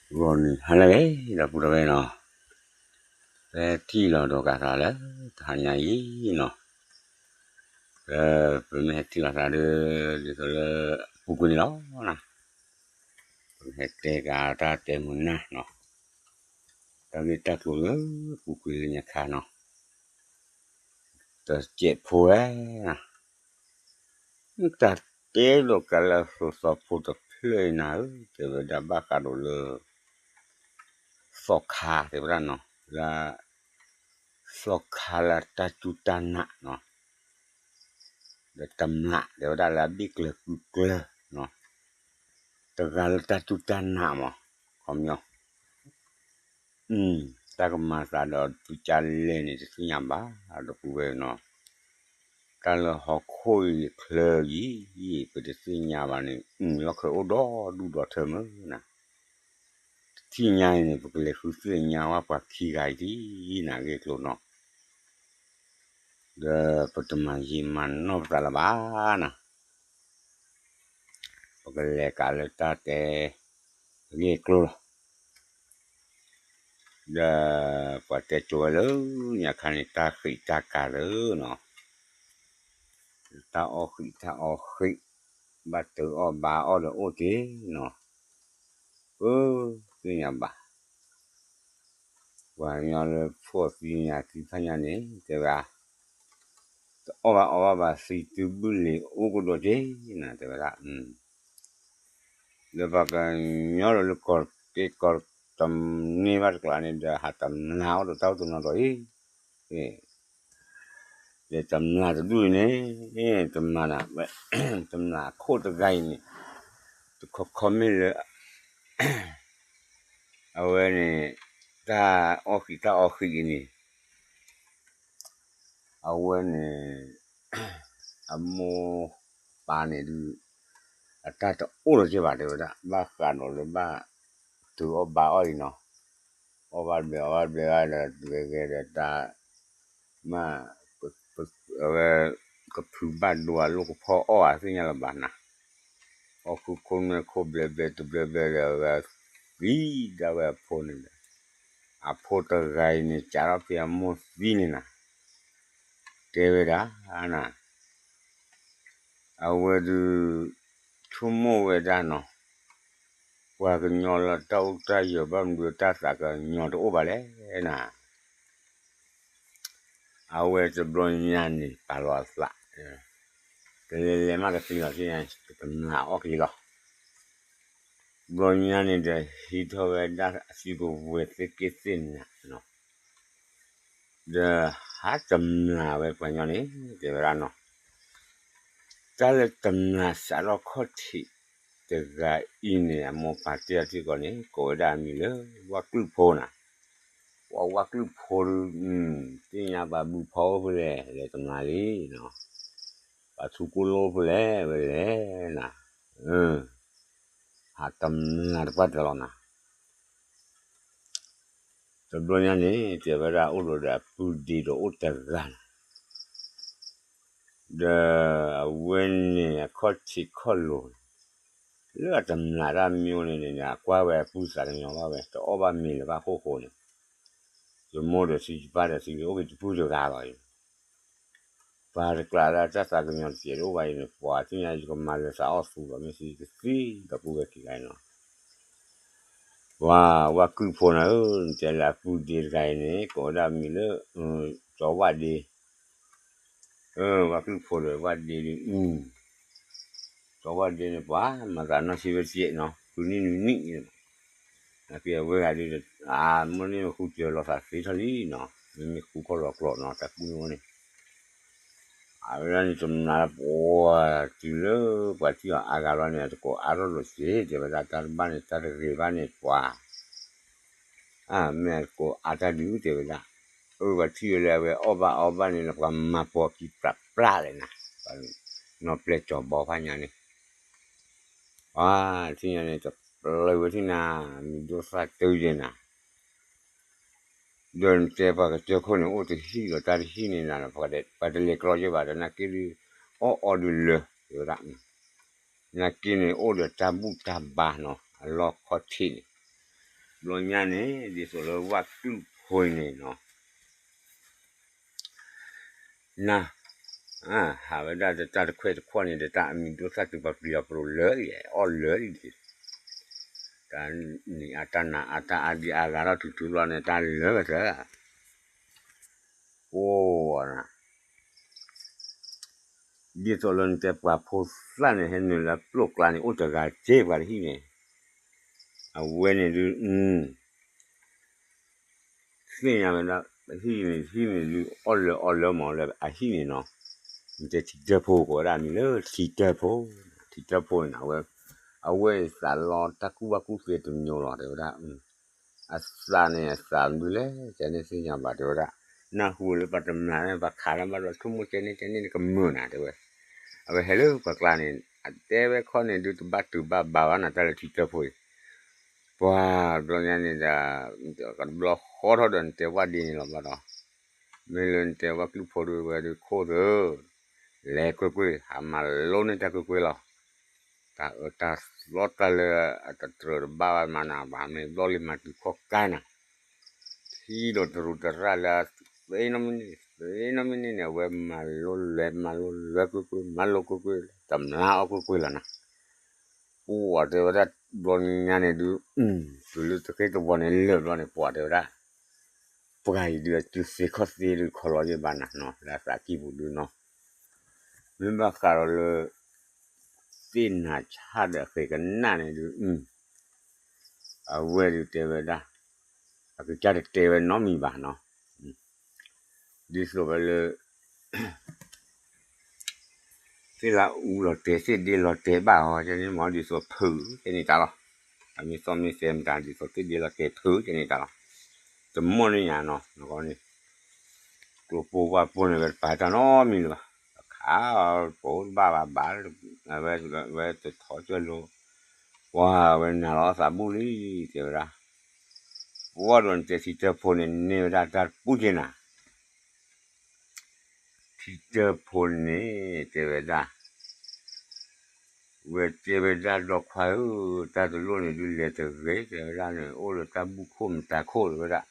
ဂီၤနံၤဟါလၢအဂ့ၤ ဒီပုၢ်ဒီဝဲၢ်နီၤ, ပထံၣ်လိာ်ဒီးက့ၤသးလၢတဟါညါအံၤနီၤ, ဒီးပမ့ၢ်ဟဲထံၣ်လိာ်သးဒီး ဒ်သိးလၢအပူၤကွံာ်န့ၣ်လီၤနီၤ, ပဟဲတဲက့ၤတၢ်တဲမုာ်နၢ်နီၤ, တၢ်ဂ့ၢ်တၢ်ကျိၤလၢပူၤကွံာ်လၢညါခါနီၤ, တစဲးဖိဝဲနီၤ တၢ်တဲဒီးကးလၢအသိးသီဖိတဖျၢၣ်အံၤနၤဧၢ, တဲဝဲဒၣ်ဘၣ်ဃးဒီးလၢ သီခါတဲဝဲဒၣ်နီၤ, လၢ သီခါလၢတၢ်စူၢ်တၢ်နာ်နီၤ, ဒီးတမျာ် တဲဝဲဒၣ်လၢအဘ့ၣ်ကျၢၤကုကျၢၤနီၤ, တဂၤလၢတၢ်စူၢ်တၢ်နာ်မး, ခီပညီ တၢ်ကမၤသးဒီးသုကလဲၣ်န့ၣ် တသ့ၣ်ညါဘၣ် ဒီပုၢ်ဝဲၢ်နီၤ, တၢ်လၢဟီၣ်ခိၣ်အံၤချၢယံၤ ပတသ့ၣ်ညါဘၣ်န့ၣ် လီၢ်ခၢၣ်အိၣ်ဒီဒူၣ်ဒီထၢမုၢ်နၤ, တထံၣ်ညါအံၤန့ၣ် ပကလဲၤဃုသ့ၣ်ညါဝဲပှၤခံဂၤအံၤဒ်နၤဂ့ၢ်ကျိၤနီၤ, ဒီးပတမၤယံာ်မၤနီၢ်ပသးလၢၤဘၣ်နၤ ပကလဲၤကးလၢတၢ်တဲ ဂ့ၢ်ကျိၤလီၤ, ဒီးပှၤတဲကၠိဝဲလၢညါခါန့ၣ် တၢ်ဃံးတၢ်ကၤလၢနီၤ, တၢ်အီၣ်ဃံးတၢ်အီဃံး, ဘၣ်တၢ်အီၣ်ဘၣ်အီၣ်ဒီးအိၣ်တ့ၢ်နီၤ, ပသ့ၣ်ညါဘၣ် ပှၤကညီလၢဖှီၣ်သံညါသံဖးညါန့ၣ် တဲဝဲဒၣ်, တအီၣ်ဘၣ်အီဘၣ်ဘၣ် သံတုဘုလ့ၤအိၣ်ကဒီးက့ၤနၤ တဲဝဲဒၣ်, လၢပှၤကညီလၢကီၢ်က့ကီၢ်တန့ၢ်ဘၣ်တကျါန့ၣ်ဒီး ဟးတမျာ်အီၣ်ဒီးတၢ်အိၣ်တနီၤဒီးအံၤ, ဒီးတမျာ်တဒူၣ်အံၤန့ၣ်, တမျာ်နၤ, တမျာ်အခိၣ်တဂၤအံၤန့ၣ်, တခီခီမ့ၢ်လၢ အဝဲန့ၣ် တၢ်အီၣ်ဃံးတၢ်အီဃံးအံၤန့ၣ်, အဝဲန့ၣ် အမိၢ်ပၢ်န့ၣ်ဒုး အတၢ်တအိၣ်လၢၤက့ၤဘၣ် တဲဝဲဒၣ် ဘၣ်ဃးဒီးလၢဘၣ်တုၤအီၣ်ဘါအီၣ်အံၤနီၤ, အီၣ်ဘၣ်တဘျဲးအီၣ်ဘၣ်တဘျဲးဘၣ်ဒီး ဂဲၤဂဲၤဒီးတၢ် မ့ၢ် အဝဲ ကဖုးဘၣ်ဒိအလိၣ်ကဖီၣ်အီၣ်ဧါ သ့ၣ်ညါလၢၤဘၣ်နၤ, အီၣ်ခိခိၣ်နွဲၣ်ခိၣ်ဘျဲးဘျဲးတဘျဲးဘျဲးဒီး အဝဲသံဒၣ်ဝဲအဖိန့ၣ်ဒီး အဖိတဂၤအံၤန့ၣ် စးထီၣ်ဖဲအမိၢ်သံန့ၣ်နၤ, တဲဝဲဒၣ်နၤ အဝဲဒုး ဆိကမိၣ်ဝဲဒၣ်နီၤ, ပှၤကညီလၢတၢ်အိၣ်တၢ်ယၢၤဘၣ်မနုၤတၢ်သးကညီၤတအိၣ်ဘၣ်လဲၣ်နၤ, အဝဲတဘျီညါန့ၣ် ပာ်လီၤအသး, တလဲၤလဲၤမးကသံလီၤ သ့ၣ်ညါ ကတမျာ်အီၣ်က့ၤလီၤ, တဘျီညါန့ၣ်ဒီး ဟံးထီၣ်ဝဲဒၣ်အစုကဝဲၤသ့ၣ်က့ၣ်သ့ၣ်နၤနီၤ ဒီးဟးတမျာ်ဝဲပှၤညီန့ၣ် တဲဝဲဒၣ်နီၤ, တၢ်လၢတမျာ်စးထီၣ်ခီၣ်ထံးတဂၤအံၤန့ၣ် အမိၢ်ပၢ်တဲအီၤထံကီၢ်န့ၣ် ကိးဝဲဒၣ်အမံၤလၢ ဝၣ်ကလုၢ်ဖိနၤ, ပှၤဝၣ်ကလုၢ်ဖိဒုး သ့ၣ်ညါပှၤဘုဖီအိၣ်ဖဲလဲၣ် လဲၤတမျာ်လံနီၤ, ပှၤထူကိၣ်လိၣ်အိၣ်ဖဲလဲၣ် ဝဲလဲၣ်နၤ, ဟးတမျာ်တပှၢ်တၢၢ်လီၤနၤ တဘျီညါန့ၣ် တဲဝဲဒၣ်အိၣ်ဒီးဒီးအပုၢ်ဒ့ဒီးအိၣ်တဂၤန့ၣ်, ဒီးအဝဲန့ၣ်အခီၣ်ထံးခီၣ်လိၤန့ၣ် လၢအတမျာ်တၢ်မံၤအိၣ်န့ၣ်န့ၣ် အကွၢ်ဝဲအပုၢ်သးကညီၤဘၣ်ဝဲ တအီၣ်ဘၣ်မ့ၤလၢၤဘၣ်ဃိဃိန့ၣ်, ယမိၢ်ဒီးဆံးယပၢ်ဒီးဆံး အိၣ်က့ၤတပုၢ်တဂၤလီၤအံၤ ပှၤတကျးလၢတၢ်သးကညီၤတစဲးတအိၣ်ဘၣ်အံၤန့ၣ် ပှၤသ့ၣ်ညါယကမၤလၢသးအီၣ်သူလီၤ မ့ၢ်သံယကသံဒီပုၢ်ဝဲၢ်ခံဂၤအံၤနီၤ, ပှၤဝၣ်ကလုၢ်ဖိနၤဧၢ, နတဲလၢအပုၢ်ဒ့တဂၤအံၤန့ၣ် ကိးဝဲဒၣ်မံၤလၢ စီၤဝၣ်ဒ့, ဝၣ်ကလုၢ်ဖိဒီးဝၣ်ဒ့ဒုး စီၤဝၣ်ဒ့န့ၣ် ပှၤမၤသးနီၢ်ဆံးဝဲတစဲးနီၤ ဃုနံၣ်နွံနံၣ်န့ၣ်, နာ်က့အဝဲဂၤဒုး အမိၢ်န့ၣ်မ့ၢ်ဃုစၢၤလီၤသးသ့ထီၣ်လံနီၤ မ့မ့ၢ်ဃူခီၣ်လီၤကျိာ်နီၤ တၢ်ကူၣ်န့ၣ်န့ၣ်, အဝဲဒၣ်န့ၣ်တမျာ်ပှၤတုၤလၢပှၤထံၣ်အီၤအါဂၤလီၤန့ၣ် တကိးအါထီၣ်လိာ်စ့ တဲဝဲဒၣ်တၢ်တဘၣ်န့ၣ် တၢ်တဂ့ၤဘၣ်န့ၣ်ပှၤ အမ့ၢ်အကိးအါတၢ်ဒုးတဲဝဲဒၣ်, အၢ ပှၤထံၣ်ဝဲလၢအဝဲအီၣ်ဘၣ်အီဘၣ်န့ၣ် ပှၤမၤပိာ်ခံပျၢ်ပျၢ်လဲၣ်နၤ, နီၢ်ပျဲၢ်ကၠီၤဘီဖးညါန့ၣ်, ပှၤထံၣ်ညါန့ၣ် တပျၢ်ဝဲထံၣ်နၤ မံၤဒိၣ်သၣ်တုၤယဲနၤ ဒီးနတဲပှၤကစၢၢ်ခိၣ်န့ၣ် အိၣ်တဟံၣ်ဒီးတၢ်တဟံၣ်န့ၣ်နၤ ပှၤတလဲၤကျီက့ၤဘၣ်ဒီး နာ်က့ဒုး အီၣ်အီဒုးလၢ တဲဝဲဒၣ်, နာ်က့န့ၣ် အိၣ်ဒီးတၢ်ဘူၣ်တၢ်ဘါနီၤ အလီၢ်ခီၣ်ထံးန့ၣ်, ဘျီညါန့ၣ် ဒ်သိးလၢဝၣ်ကလုၢ်ဖိအံၤန့ၣ်နီၤ, န ဟးဝဲဒၣ်တၢ်တခွဲးတခွီၣ်န့ၣ် ဒီးတၢ်အမံၤဒိၣ်သၣ်တုၤပှၤပျံၤအီၤပရိၤလၢာ်အီၣ်လၢာ်ဒံး, တၢ်နံၤအါတၢ်နၤအါတၢ်အါဒံးအါဂၤထီၣ်တုၤတုၤလီၤန့ၣ် တၢ်လၢာ်ဝဲတၢ် အိၣ်နၤ, ဒ်သိးလၢနတဲပှၤဖိသၣ်န့ၣ် ဟဲနုာ်လၢပျိၢ်ကျါန့ၣ် အိၣ်တဂၤစ့ၢ်ပှၤတဟံၣ်န့ၣ်, အဝဲန့ၣ်ဒုး သ့ၣ်ညါဝဲဒၣ် ဟံၣ်န့ၣ် ဟံၣ်န့ၣ်ဒုး အီၣ်လၢအီလၢမးလၢအဟံၣ်န့ၣ်နီၤ, နတဲထံတၢၢ်ဖိကိးဝဲဒၣ်မံၤလၢထံတၢၢ်ဖိ, ထံတၢၢ်ဖိန့ၣ် အဝဲ အဝဲသးလီတၢ်ကူၣ်ဘၣ်ကူၣ်သ့တမျိုးလီၤ တဲဝဲဒၣ် အသးန့ၣ် အသးမနုၤလဲၣ် ကန့ၣ်သ့ၣ်ညါဘၣ် တဲဝဲဒၣ်, နၢ်ဟူလၢပှၤတမျၢ်န့ၣ် ပှၤခးလၢဘၣ်ဒီး ဆိကမိၣ်ကန့ၣ်ကန့ၣ်န့ၣ် ကမုာ်နၤ တဲဝဲ, အဝဲဟဲလၢပှၤကျါန့ၣ် အတဲဝဲခီန့ၣ် ဒုးတဘၣ်တုၤဘၣ်ဘါဘၣ်နၤ တၢ်လၢထံတၢၢ်ဖိအံၤ, ပှၤဘျီညါန့ၣ်ဒီး ကဘျီဃီထီၣ်ဒီးနတဲဝၣ်ဒ်န့ၣ်လီၤဘၣ်ဒီး, မ့ၢ်လၢနတဲဝၣ်ကလုၢ်ဖိဒုးဝဲဒုးခိၣ်သၢ လဲၤကွ့ၢ်ကွ့ၢ် ဟးမၤလိန့ၢ်တၢ်ကွ့ၢ်ကွ့ၢ်လီၤ, တၢ်အၢတၢ်သီတၢ်လၢအတတြၢၤတဘၣ်ဘၣ်မၤနၤဘၣ် မ့ၢ်ဘျီလံမၤတုၤခီၣ်ကါနၤ, ထံဒီးတရူးတရၣ်လၢသ့နီၣ်မ့ၢ်န့ၣ် သ့နီၣ်မ့ၢ်န့ၣ်န့ၣ် အဝဲမၤလိလဲၤမၤလိလဲၤကွ့ၢ်ကွ့ၢ် မၤလိကွ့ၢ်ကွ့ၢ် တမျၢ်အီၣ်ကွ့ၢ်ကွ့ၢ်လီၤနၤ, ပှၤတဲဝဲဒၣ်ဘျီညါန့ၣ်ဒုး တုၤလၢတဃ့တဝီၤန့ၣ်လၢာ်ဘျီန့ၣ် ပှၤတဲဝဲဒၣ် ပှၤအံၤဒုးအစုသ့ခီၣ်သ့ဒုးခီလီၤယဲၢ်ဘၣ်နၤနီၤ လၢအသးကံၢ်ပူၤဒုးနီၤ, မ့ၢ်ဘၣ်ဃးဒီးလၢ သ့ၣ်နၤဆၣ်ဒီးအဃ့ကနၣ်န့ၣ်ဒုး အဝဲဒုးတဲဝဲဒၣ် အကစၢ်တတဲဝဲနီတမံၤဘၣ်နီၤ, ဒ်သိးဝဲလၢ သ့ၣ်လၢအူလီၤတဲာ် သ့ၣ်ဒ့လီၤတဲာ်ဘၣ်အီၤ ကန့ၣ်မ့ၢ်ဒ်သိးဖုးကန့ၣ်တၢ်လီၤ, အမ့ၢ်သီမ့ၢ်သဲမတၤ ဒ်သိးသ့ၣ်ဒ့လီၤတဲာ်ဖုးကန့ၣ်တၢ်လီၤ, တမိၣ်န့ၢ်ညါနီၤ နကီန့ၣ် ကျိပိဝၣ်ပိန့ၣ် ဝဲတပာ်တၢ်နီတမံၤလၢၤဘၣ်, အခါ ပိတဘၣ်ဘၣ်ဘၣ် ဝဲ ဝဲတထီၣ်ကၢၢ်လိ ပှၤဝဲနၤလီၤသးဘူၣ်လံ တဲဝဲဒၣ်, ပှၤဒီးနတဲထံတၢၢ်ဖိန့ၣ် န့ၢ်ဝဲဒၣ်တၢ်တပူၤက့ၤနၤ ထံတၢၢ်ဖိန့ၣ် တဲဝဲဒၣ်, ဝဲတဲဝဲဒၣ်ဒီခွါဧၢ, တၢ်တလိၣ်န့ၣ်ဒုးလဲၤတဂ့ၤ တဲဝဲဒၣ်န့ၣ် အိၣ်လၢတၢ်ဘူၣ်ခိၣ်မတၤခိၣ် တဲဝဲဒၣ်,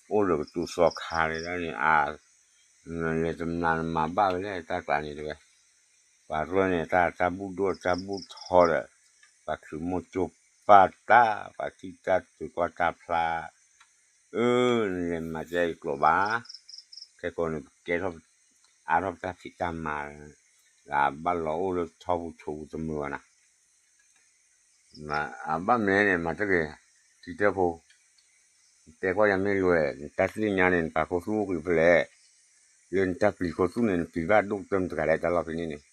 အိၣ်လၢကတူၤသီခါ တဲဝဲဒၣ်န့ၣ် အါ, လဲၤတမျၢ်နမၤဘၣ်ဝဲလဲၣ် တၢ်ကျါန့ၣ် တဲဝဲ, ပှၤရဲၣ်န့ၣ် တၢ် တၢ်ဘူၣ်ဒိၣ်တၢ်ဘူၣ်ထီဒီး ပှၤချုးမိၢ်ကၠိပၢ်တၢ် ပှၤထံၣ်တၢ်ထုးကွၢ်တၢ်ဖျါ အၢ နလဲၤမၤကဲအံၤကျိးဘၣ်, ခဲကိာ်န့ၣ် ပကဲထီၣ် အါထီၣ်ပတၢ်ဖံးတၢ်မၤ လၢအဘၣ်လီၤအိၣ်လၢထီပူၤဆိးပူၤတမုာ်ဘၣ်နၤ, အဘၣ်မနုၤန့ၣ် မၤတဂ့ၤ, ထံတၢၢ်ဖိ, နတဲကွၢ်ယၤမ့ၢ်လွဲၢ်, နတၢ်သ့ၣ်ညါန့ၣ် နပာ်ခူသူၣ်အိၣ်က့ၤဖဲလဲၣ်, လၢနတၢ်ပျံၤခူသူၣ်န့ၣ် နပျံၤဘၣ်ဒိၣ်ကတၢၢ်မတၤတဂၤလဲၣ် တၢ်လီၢ်ဖဲန့ၣ်န့ၣ်,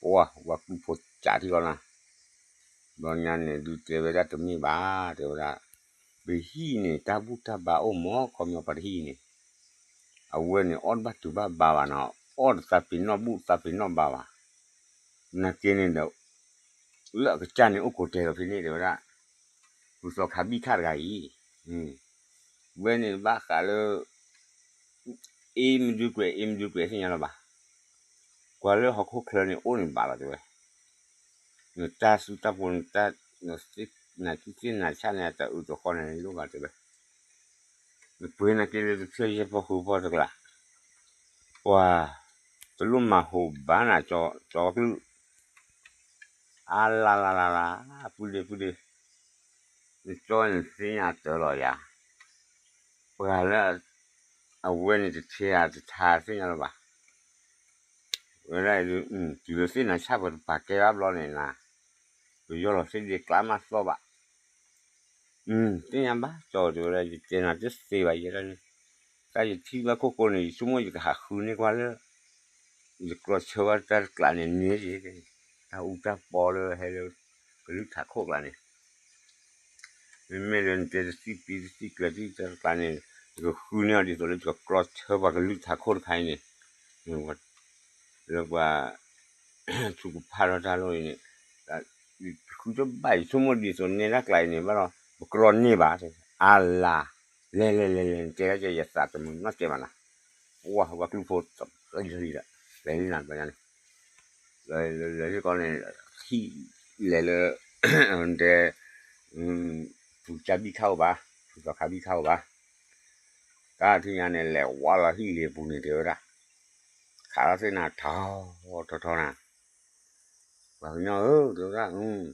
ပှၤ ပှၤကလုၢ်ဖိစးထံၣ်အီၤနၤ ဘျီညါန့ၣ် ဒုးတဲဝဲဒၣ်တမ့ၢ်ဘၣ် တဲဝဲဒၣ်, ပဟံၣ်န့ၣ် တၢ်ဘူၣ်တၢ်ဘါအိၣ်မး ခီပညီပှၤတဟံၣ်န့ၣ်, အဝဲန့ၣ် အီၣ်တဘၣ်တုၤဘၣ်ဘါဘၣ်နီၤ, အီၣ်တသးပ့ၤနီၣ်ဘူၣ်သးပ့ၤနီၣ်ဘါဘၣ်, နာ်က့န့ၣ်ဒီး လၢအကစၢ်န့ၣ်အိၣ်ကိးတဲာ်လီၤဖဲန့ၣ် တဲဝဲဒၣ်, ပူၤသီခးဘံၣ်ခၣ်တဂၤအံၤ, ဝဲန့ၣ်ဘၣ်ဃးလၢ အ့မဒုကွဲး အ့မဒုကွဲးသ့ၣ်ညါလီၤဘၣ်, ကွၢ်လၢဟီၣ်ခိၣ်ချၢန့ၣ်အိၣ်န့ၣ်ဘၣ်လီၤတဲဝဲ, နတၢ်စုတၢ်ပူၤ နတၢ် နသ့ၣ်နၤဆၣ်န့ၣ် တအုးတဃီန့ၣ်လိၣ်ဘၣ်တဲဝဲ, နပှ့ၤနာ်က့လၢတဖျၢၣ်ယဲၢ်ဖီဃုဖီတကျါ, ပှၤ တလိၣ်မၤဟူးဘၣ်နၤ ကၠီကလုၢ်, အါလါလါလါလါ, ပုၢ်ဒ့ပုၢ်ဒ့, နကၠီနသ့ၣ်ညါတၢ်လီၤယၤ, ပှၤလၢ အဝဲန့ၣ်တထံၣ်ဧါတထါသ့ၣ်ညါလၢၤဘၣ်, ဝဲဒၣ်အံၤဒုး တုၤလၢသ့ၣ်နၤဆၣ်ပှၤတပာ်ကဲဘၣ်ဘျီန့ၣ်နၤ, ပယီၤလီၤသ့ၣ်ဒ့ကျါမးသီၣ်ဘၣ်, သ့ၣ်ညါဘၣ်ကၠီတဲဝဲဒၣ် ယတဲနၤတသ့ဘၣ်ယဲဒၣ်န့ၣ်, တၢ်ယထံၣ်ဘၣ်ခိၣ်ဃိန့ၣ် ယဆိကမိၣ်ယကဟးဃုန့ၢ်ကွၢ်လၢ ယကျီဆၢဘၣ်တၢ်တကျးန့ၣ်န့ၣ်, တၢ်အူတၢ်ပီလၢဟဲလၢ ကလုၢ်ထးခိၣ်ကျါန့ၣ်, မ့မ့ၢ်လၢနတဲတသံၣ်ပံတသံၣ်ကျၢၤတၢ်တကျးန့ၣ်, ယကဃုန့ၢ်အီၤဒ်သိးလၢယကကျီဆၢပှၤကလုၢ်ထးခိၣ်တခါအံၤန့ၣ်, လၢပှၤ ထုကဖၣ်ထီၣ်တၢ်လီၢ်အံၤန့ၣ်, ဃုတဘၣ် ယဆိကမိၣ်ဒ်သိးနဲဒၣ်ကျါအံၤန့ၣ်ဘၣ်ဒီး ပကျီန့ၢ်ဘၣ်, အါလါ, လဲၤလဲၤလဲၤလဲၤ နတဲဒၣ်ကဲယသးတမုာ်နီတစဲးဘၣ်နၤ, ပှၤပှၤကလုၢ်ဖိ လံလံဒီး လဲၤလံနၤဘျီညါန့ၣ်, လဲၤလဲၤလဲၤကီန့ၣ်, ဟံၣ်လဲၤလၢ တဲ, ဖုကၠၢ်ဘံၣ်ခၣ်အိၣ်ဘၣ်, ဖုသီခါဘံၣ်ခၣ်အိၣ်ဘၣ်, တၢ်ထံၣ်ညါန့ၣ် လဲၤဝါလီၤဟံၣ်လ့ၤပူၤန့ၣ် တဲဝဲဒၣ်, ခးလီၤသ့ၣ်နၤထီထီထီနၤ, ပှၤကညီဧၢ တဲဝဲဒၣ်,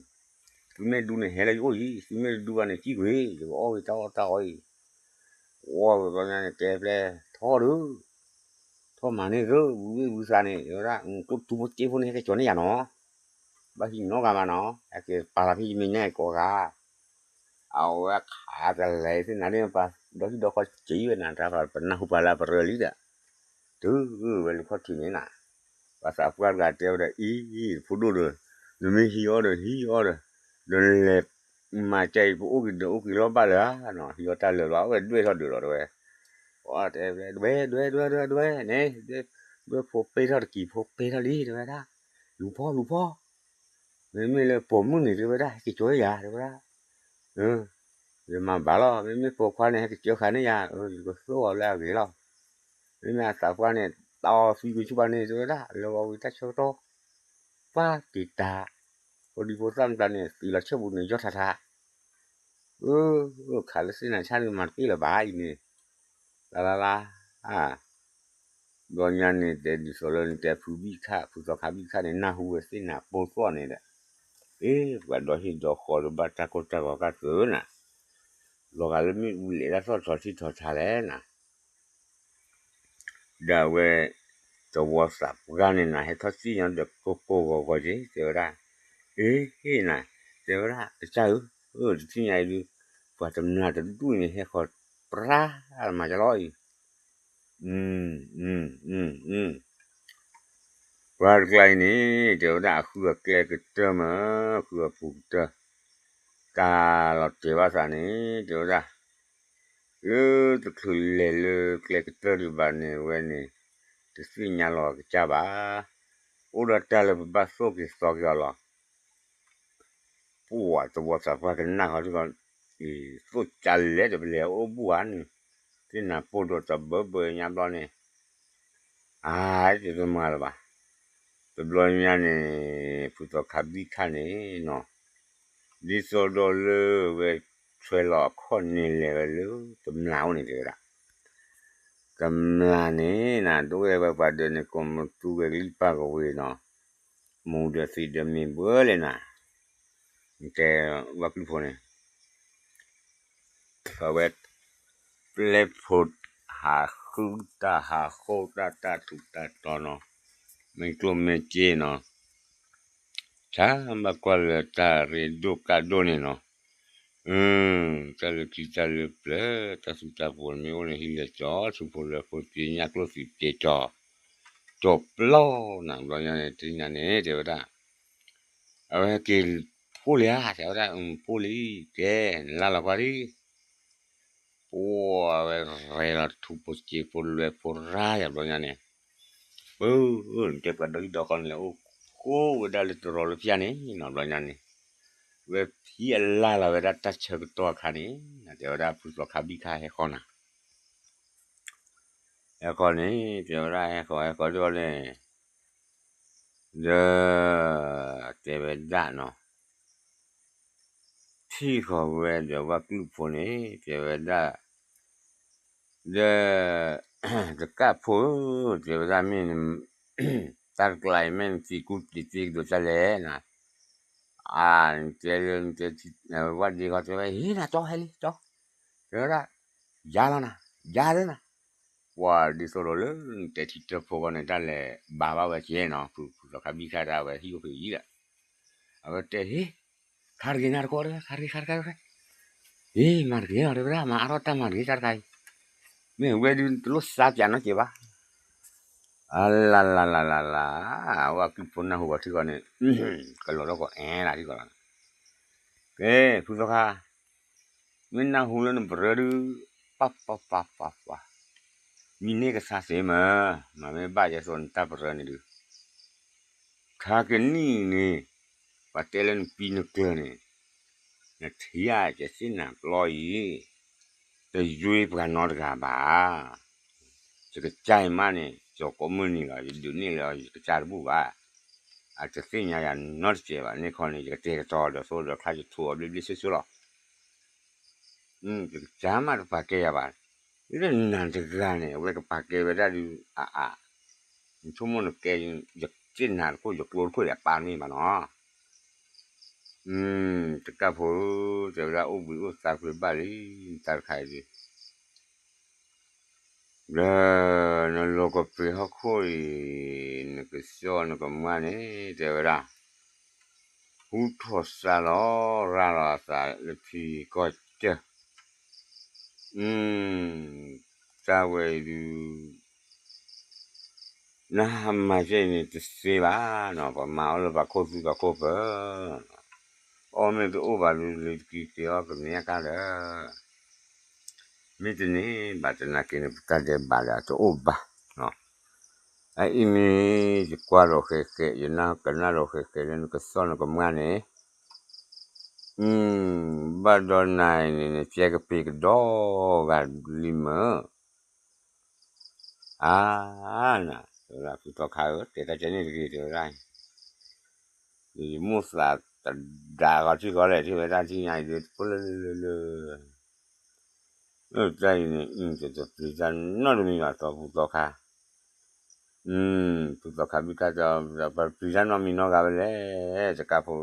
သုမ့ၢ်ဒူန့ၣ်ဟဲလၢယအိၣ်အံၤ, သုမ့ၢ်တဒူဘၣ်န့ၣ် စံၣ်ကွံာ်, ယကအီၣ်က့ၤတၢ်အီၣ်တၢ်အီအံၤ, ဝီဝဲဘျီညါန့ၣ် တဲဖျဲၣ် ထီၣ်ဒုး, ထီၣ်မၤန့ၢ်သု ဝံၤဝံသးန့ၣ် တဲဝဲဒၣ်, ကျိၣ်ထူဖိစ့ဖိန့ၣ် ဟဲက့ၤကၠီၤန့ၢ်ယၤနီၤ, ဘၣ်ဟံးနီတဂၤမးနီၤ, ဟဲက့ၤပာ်လီၤဖဲယမဲာ်ညါကိးဂၤ အဝဲခးတလဲၤသ့ၣ်နၤန့ၣ် ပှၤဒီဟံၣ်ဒီဃီစံးဝဲနၤ တၢ်ပနၢ်ဟူပှၤလၢအပရၢလံဒီး, တုၤဝဲလၢခီၣ်ထံးန့ၣ်နၤ, ပှၤသးပှၢ်တဂၤတဲဝဲဒီး အံၤ ဖိဒိၣ်ဒီး, နမ့ၢ်ဟံးအီၣ်ဒီး ဟံးအီၣ်ဒီး, ဒီးနလဲၤမၤကဲအံၤ ပအိၣ်က့ၤဒီးအိၣ်က့ၤလီၤဘၣ်လၢၤဧါနီၤ, ဟံးအီၣ်တၢ်လၢာ်လီၤ အဝဲဒွဲၣ်ထီၣ်ဒုးလီၤတဲဝဲ, ဒွဲၣ်ဒွဲၣ်ဒွဲၣ်ဒွဲၣ်ဒွဲၣ်န့ၣ်, ဒွဲၣ်ဖိပ့ထီၣ်တကံၢ် ဖိပ့ထီၣ်လံ တဲဝဲဒၣ်, လူၤဖီလူၤဖီ မ့မ့ၢ်လၢပိာ်မုၣ်န့ၣ် တဲဝဲဒၣ် ဟဲက့ၤကၠီၤယၤ တဲဝဲဒၣ်, ယမၤဘၣ်လီၤ, မ့မ့ၢ်ပိာ်ခွါန့ၣ် ဟဲက့ၤကၠီၤဃာ်န့ၢ်ယၤ, ယကသိၣ်အီၤလၢအဂ့ၤလီၤ, မ့မ့ၢ်အသးပှၢ်န့ၣ် တၢ်အီသံကွံာ်ဆူၣ်ဘၣ်န့ၣ် တဲဝဲဒၣ် လၢအဝံၤတၢ်ဆၢကတီၢ် ပှၢ်က့ၤတၢ်, ဖိဒံဖိသၣ်မတၤန့ၣ် သံလီၤဆၢပူၤန့ၣ် ယီၢ်ထးထး, အၢ ခးလၢသ့ၣ်နၤဆၣ်န့ၣ် မၤတက့ၢ်လၢၤဘၣ်အံၤန့ၣ်, လါလါလါ ဘျီညါန့ၣ် တဲဒ်သိးလၢနတဲဖုဘံၣ်ခၣ် ဖုသီခါဘံၣ်ခၣ်န့ၣ် နၢ်ဟူဝဲသ့ၣ်နၤပိၢ်သီၣ်န့ၣ်ဒီး, အ့ ပှၤဒီဟံၣ်ဒီဃီဒီးဘၣ်တၢ်ကိၢ်တၢ်ဂီၤကၢ်သုးနၤ, လီၤဂာ်လၢမ့ၣ်အူလဲၤတၢ်သီၣ်ထီထံထီထါလဲၣ်နၤ ဒီးအဝဲ သဝီသးပှၢ်န့ၣ်နၤ ဟဲထီၣ်စံၣ်ညီဒီးကိၢ်ကိၢ်ဂီၤဂီၤက့ၤ တဲဝဲဒၣ်, အ့ နၤ, တဲဝဲဒၣ် ကစၢ်ဧၢ, တထံၣ်ညါအံၤဒုး, ပှၤတမျၢ်တဒူၣ်န့ၣ် ဟဲဃီၤပြၢ်မၤကလီအံၤ, ပှၤတကျါအံၤန့ၣ် တဲဝဲဒၣ် အဃုအကျဲကတၢၢ်မး, ဃုအပူၤကတၢၢ်, တၢ်လီၤတဲာ်ဘၣ်သးန့ၣ် တဲဝဲဒၣ် လၢတချုးလဲၤလၢကျဲကတၢၢ်ဒံးဘၣ်န့ၣ် ဝဲန့ၣ် တသ့ၣ်ညါလီၤကစၢ်ဘၣ်. အိၣ်ဒီးတၢ်လၢပဘၣ်သိၣ်က့ၤသီက့ၤအီၤလီၤ. ပှၤသဝီသးပှၢ်ကနၣ်ဃီထံကီး, သိၣ်ကၢ်လဲၣ်ဒီးပလဲၤအိၣ်ဘူၣ်ဧါန့ၣ်, သ့ၣ်နၤပိၢ်ဒီးတဘၢဘၢညါဘျီန့ၣ်, အါ တမၤလၢၤဘၣ်. တဘျီညါန့ၣ် ဖုသီခါဘံၣ်ခၣ်န့ၣ်နီၤ ဒ်သိးဒီးလၢဝဲဆွဲလီၤအခီၣ်န့ၣ်လဲၤဝဲလၢတမျၢ်အိၣ်န့ၣ်တဲဝဲဒၣ်, တမျၢ်န့ၣ်နၤ ဒိၣ်ဝဲဝဲပှၤဒၢးန့ၣ် ကိးမသူဝဲကလံၣ်ပၢ်ကဝ့ၤနီၤ, မူဒီးသံးဒီးမ့ၢ်ဘၢလဲၣ်နၤ, တဲဝဲကလုၢ်ဖိန့ၣ် အဝဲ ပျဲဖိဟးဃုတၢ်ဟးဃီတၢ်တၢ်ထူးတၢ်တီၤနီၤ, မ့ၢ်ကျိၣ်မ့ၢ်စ့နီၤ, ဆၢဘၣ်ကွၢ်လၢတၢ်ရ့ဒိၣ်ကၢ်ဒိၣ်န့ၣ်နီၤ, တၢ်လၢခံတၢ်လၢပျၢၤ တၢ်သူတၢ်ပှီၤမ့ၢ်အိၣ်န့ၣ် ဟံးလဲၤကၠီ ဆူဖိလၢဖိပျံၤညၣ်ကျိၣ်သံးပျဲကၠီ, ကၠီပျီနၤ ဘျီညါန့ၣ် တနံၤညါန့ၣ် တဲဝဲဒၣ် အဝဲဟဲက့ၤဖှိၣ်လံဧါ တဲဝဲဒၣ် ဖှိၣ်လံ ကဲ နလၢ်လီၤကွၢ်ဒံး ပှၤဝဲရဲလီၤထူဖိစ့ဖိလွဲဖိရါယၤဘျီညါန့ၣ်, ပၢ် တဲပှၤဒီဟံၣ်ဒီဃီန့ၣ်လဲၤအိၣ်ဃိဝဲဒၣ်လၢတရီလၢဖၠၣ်န့ၣ်နီၤ ဘျီညါန့ၣ်, ဝဲဖံးအလၢ်လီၤဝဲဒၣ်တၢ်ဆၢကတီၢ်အခါန့ၣ် တဲဝဲဒၣ်ဖုသီခါဘံၣ်ခါဟဲဃီနၤ ဟဲဃီန့ၣ် တဲဝဲဒၣ်ဟဲဃီဟဲဃီဒ်လဲၣ် ဒီး တဲဝဲဒၣ်နီၤ, ထံၣ်ဃီၤဝဲဒီးဝဲကလုၢ်ဖိန့ၣ် တဲဝဲဒၣ်, ဒီး တကၢ်ဖိဧၢ တဲဝဲဒၣ်မ့ၢ် တၢ်တကျါအံၤမ့ၢ်နသံကူတံၤသံကဒိးတၢ်လဲၣ်နၤ, အါ နတဲလၢနတဲ ဝဲဒ့ခီတဲဝဲ ဟ့ၣ်နၤကၠီဟဲလံကၠီ, တဲဝဲဒၣ် ယါလီၤနၤ, ယါလၢနၤ, ပှၤဒ်သိးဒီးလၢနတဲထံတၢ်ဖိဂီၢ်န့ၣ် တၢ်လဲၤဘၣ်ဘၣ်ဝဲကဲနီၤ ဖုသီခါဘံၣ်ခါတၢ်ဝဲဟံၣ်အိၣ်ဖဲအံၤဒီး, အဝဲတဲဟ့ၣ်, ခါတဂ့ၤနၤတကိးတဲဝဲ ခါတဂ့ၤ ခါတဂ့ၤ ခါတဂ့ၤ, ဟ့ၣ် မၤတဂ့ၤလီၤတဲဝဲဒၣ် မၤအါထီၣ်တၢ်မၤတဂ့ၤတၢ်တခါအံၤ, မ့ၢ်ဝဲဒုးတလိၣ်စါပၠးနီတစဲးဘၣ်, အလါလါလါလါလါ, ဝဲကလုၢ်ဖိနၢ်ဟူဘၣ်ထံကီၢ်န့ၣ်, ကလီၤထီၣ်ကီးအဲလၢထံကီၢ်လီၤ, ကဲ ဖုသီခါ မ့ၢ်နၢ်ဟူလၢနပရၢဒုး, ပၢ်ပၢ်ပၢ်ပၢ်ပၢ်, မံန့ၢ်ကသါသ့မး, မ့မ့ၢ်ဘၣ်ယဲသိးနတၢ်ပရၢန့ၣ်ဒုး, ခါကနံၣ်န့ၣ်, ပှၤတဲလၢနပံနကျၢၤန့ၣ်, နထံၣ်ဧါ ယသ့ၣ်နၤပျီအံၤ, တယွ့ပှၤနီတဂၤဘၣ် ယကစၢ်အံၤမးန့ၣ် ကၠီၤကိးမုၢ်နံၤလီၤ ယဒုးန့ၢ်လၢယကစၢ်တဘူၣ်ဘၣ်, အတသ့ၣ်ညါယၤနီတစဲးဘၣ်န့ၣ်ခီန့ၣ် ယကတဲာ်ကတီၤဒီးသိဒီးချါယထူအဘျ့ဘျ့ဆှိဆှိလီၤ, ယကစၢ်မးတပာ်ကဲယၤဘၣ်. လၢနၤတဂၤန့ၣ် အဝဲကပာ်ကဲဝဲဒၣ်ဒုးအါအါ, နဆိကမိၣ်နကဲ ယစ့ၢ်နၤတခိၣ် ယကျိတခိၣ်ဒီးအပၢ်တမ့ၢ်ဘၣ်နီၤ. တကၢ်ဖိဧၢ, တဲဝဲဒၣ်အိၣ်ဘှံးအိၣ်သါကွံာ်ဘၣ်လံ, တၢ်တခါအံၤဒုး ဒီးနလိၤကပ့ၤဟီၣ်ခိၣ်အံၤ, နကစီၣ်နကမၢန့ၣ် တဲဝဲဒၣ်, ဟူထီၣ်စၢ်လီၤရၤလီၤအသးလၢထံကီၢ်ကၢၢ်, တၢ်ဝဲအံၤဒုး နဟးမၤကဲအံၤန့ၣ်တသ့ဘၣ်နီၤ, ပမၤအီၣ်လၢပှၤခိၣ်သူပှၤခိၣ်ပၢၤ, အီၣ်မ့ၢ်တအိၣ်ဘၣ်ဒုး လ့ၤတကံၤက့ၤအီၣ်ကန့ၢ်အကါဒီး မ့ၢ်တန့ၢ်ဘၣ်သနာ်က့န့ၣ် ပတၢ်ဒဲးဘးဒီးအတအိၣ်ဘၣ်. အအံၤန့ၣ် ယကွၢ်ဒီးဃဲးဃဲး ယနၢ်ကနၣ်ဒီးဃဲးဃဲးလၢနကစီၣ်နကမၢန့ၣ်, ဘၣ်ဒီးနၤအံၤန့ၣ် နကဲကပ့ၤကဒီးဂၤလံမ့ၢ် အါ, န, ဖုသီခါဧၢ, တဲတၢ်ကဲန့ၣ်တဂ့ၤ တဲဝဲဒၣ်, ယမိၢ်သးတဒါဂီၤထံဂီၤလဲၣ် ထံၣ်ဝဲဒၣ်ထံၣ်ညါအံၤဒုး တဖိလၢလၢလၢလၢ, တၢ်အံၤန့ၣ် တပျံၤတၢ်နီတမံၤဘၣ် သီဖုသီခါ, ဖုသီခါဘံၣ်ခါတဲ ပပျံၤတၢ်နီတမံၤနီတဂၤဝဲလဲၣ် တကးဖိ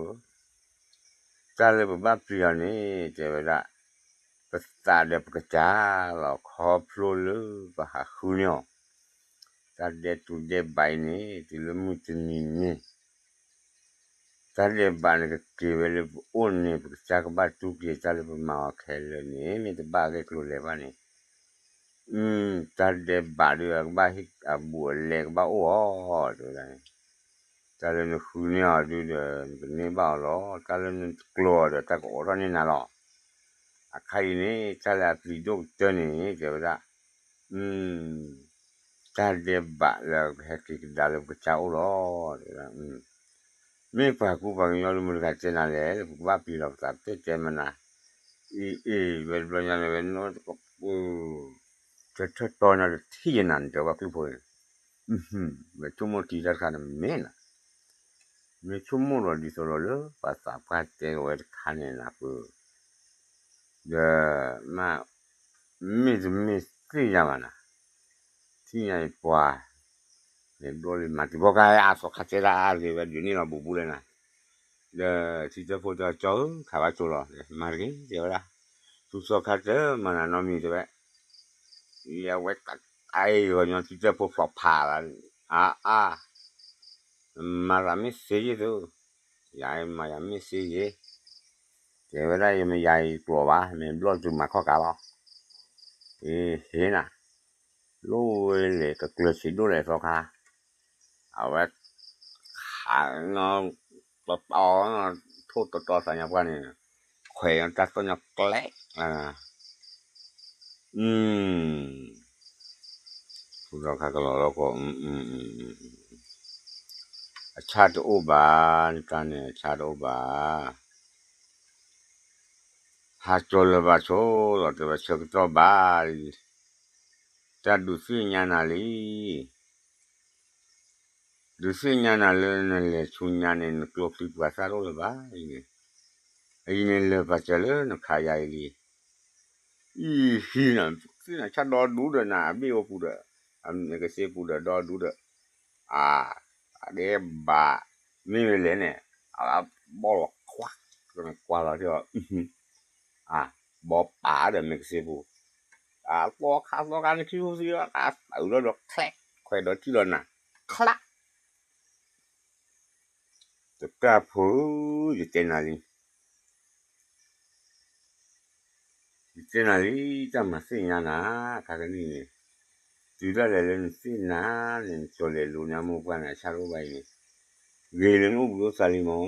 တၢ်လၢပဘၣ်ပျံၤအီၤန့ၣ် တဲဝဲဒၣ်, ပသးဒီးပကစၢ်လီၤ ခီဖျိလၢပဟးဃုန့ၢ်အီၤ, တၢ်ဒဲးတူၢ်ဒဲးဘးအံၤန့ၣ် တုၤလၢမုၢ်တနံၤန့ၣ် တၢ်ဒဲးဘးန့ၣ်ကက့ၤဝဲလၢပအိၣ်န့ၣ် ပကစၢ်ကဘၣ်တူၢ်က့ၤတၢ်လၢပမၤအီၤခဲလၢာ်န့ၣ် မ့ၢ်တဘၣ်အဂ့ၢ်ကျိၤလဲၤဘၣ်န့ၣ် တၢ်ဒဲးဘးဒုးကဘၣ်ဟ့ၣ်အဘူးအလဲကဘၣ်အိၣ်အီၤ တဲဝဲဒၣ်န့ၣ်, တၢ်လၢနဃုန့ၢ်အီၤဒုးဒီး နကန့ၢ်ဘၣ်အီၤလီၤ, တၢ်လၢနတကျိၤအီၤဒီး တၢ်ကအိးထီၣ်န့ၢ်နၤလီၤ. အခါအံၤန့ၣ် တၢ်လၢအပျံၤဒိၣ်ကတၢၢ်န့ၣ် တဲဝဲဒၣ် တၢ်ဒဲးဘးလၢကဟဲက့ၤကဒါလၢပကစၢ်အိၣ်လီၤ. မ့ၢ်ပှၤကူပှၤကညီလၢမုၢ်တဂၤတဲနၤလဲၣ် လၢပကဘၣ်ပျံၤလီၤပသး ပတဲတဲမနၤ, အ့ၣ်အ့ၣ် ဝဲတဘျီညါန့ၣ် ဝဲနီတကပူၤ တထၢၣ်တီညါတထံၣ်ယနၤန့ၣ် တဲဝဲကျုၢ်ဖိန့ၣ်, ဝဲဆိကမိၣ်တံၤတၢ်တခါန့ၣ်မ့ၢ်နၤ, မ့ၢ်ဆိကမိၣ်ဒီးဒ်သိးဒီးလၢပှၤသးပှၢ်တဲဝဲတခါန့ၣ်နၤပၢ ဒီးမ့ၢ်တမ့ၢ်သ့ၣ်ညါဘၣ်နၤ, ထံၣ်ညါအံၤပှၤ မ့ၢ်ဘျီလံမၤတံၤဘီကါအသီခါတဲဒၣ်အါတဂ့ၤဝဲဒုးန့ၣ်လီၤဘူးဘူးလဲၣ်နၤ, ဒီးထံတၢၣ်ဖိတဲကၠီဧၢ ခးဘၣ်ကၠိလီၤ မၤတဂ့ၤတဲဝဲဒၣ်, ထူစီခါတမၤနၤနီတမံၤတဲဝဲ, ယဝဲတၢ်အံၤဂီၤညီထံတၢၣ်ဖိဖျိးဖးလီၤ, အါအါ မၤသးမ့ၢ်သ့ယ့ၢ်သု, ယၤမၤယၤမ့ၢ်သ့ယ့ၢ်, တဲဝဲဒၣ်ယမ့ၢ်ယၤအံၤကျိးဘၣ် မ့ၢ်ဘျီၣ်တုၤမၤခီၣ်ကါလီၤ, ဟ့ၣ်နၤ, လိၣ်ဝဲလဲၣ်ကကျၢၤဆံးဒိၣ်လဲၣ်သီခါ, အဝဲ ခးနီ တီတီ ထိၣ်တီတီသးညါပှၢ်န့ၣ်, ခွဲးညီတၢ်သီၣ်ညီကျဲး ထူဒီးခါကလီၤလီၤကီး, အဆၣ်တအိၣ်ဘၣ်, နတၢ်န့ၣ် အဆၣ်တအိၣ်ဘၣ်, ဟးကၠီၤလၢၤဘၣ်ဆိလီၤ တဲဝဲဆၢကတီၢ်ဘၣ်လံ, တၢ်ဒုးသ့ၣ်ညါနၤလံ ဒုးသ့ၣ်ညါနၤလၢနလဲၤဆူညါန့ၣ် နကျိချံပှၤသၣ်တအိၣ်လၢၤဘၣ်အံၤန့ၣ်, အံၤန့ၣ်လၢာ်ပာ်စၢၤလၢနခးယၤအံၤလံ, အံၤဟံးနၤ သ့ၣ်နၤဆၣ်ဒီဒူၣ်ဒီးနၤ အဘ့ၣ်အိၣ်ပူၤဒီး အမ့ၢ်ကစ့ပူၤဒီးဒီဒူၣ်ဒီး, အါ, အဒဲးဘး, မ့ၢ်ဝဲလဲၣ်န့ၣ်, အဘီၣ်လီၤခွါ, ကွၢ်လီၤထံၣ်အီၤ ဘီပာ်ဒီးမ့ၢ်ကစ့ပူၤ, အသီခါသီခါန့ၣ် ခံဖိသံလီၤ အသးအုးလီၤဒီး ချဲး, ခွဲးဒီးထံၣ်လီၤနၤ, ချး, တကၢ်ဖိဧၢ, ယတဲနၤလံ, ယတဲနၤလံ, တၢ်မၤသ့ၣ်ညါနၤ, ခါကနံၣ်န့ၣ်, တုၤဒၣ်လဲာ်လၢနသ့ၣ်နၤန့ၣ် နကၠီၤလဲၤလိာ်န့ၢ်မိၢ်ပှၢ်န့ၣ် အဆၣ်တအိၣ်ဘၣ်အံၤန့ၣ်, ဂ့ၤလၢနအိၣ်ဘှံးအိၣ်သါလံမး,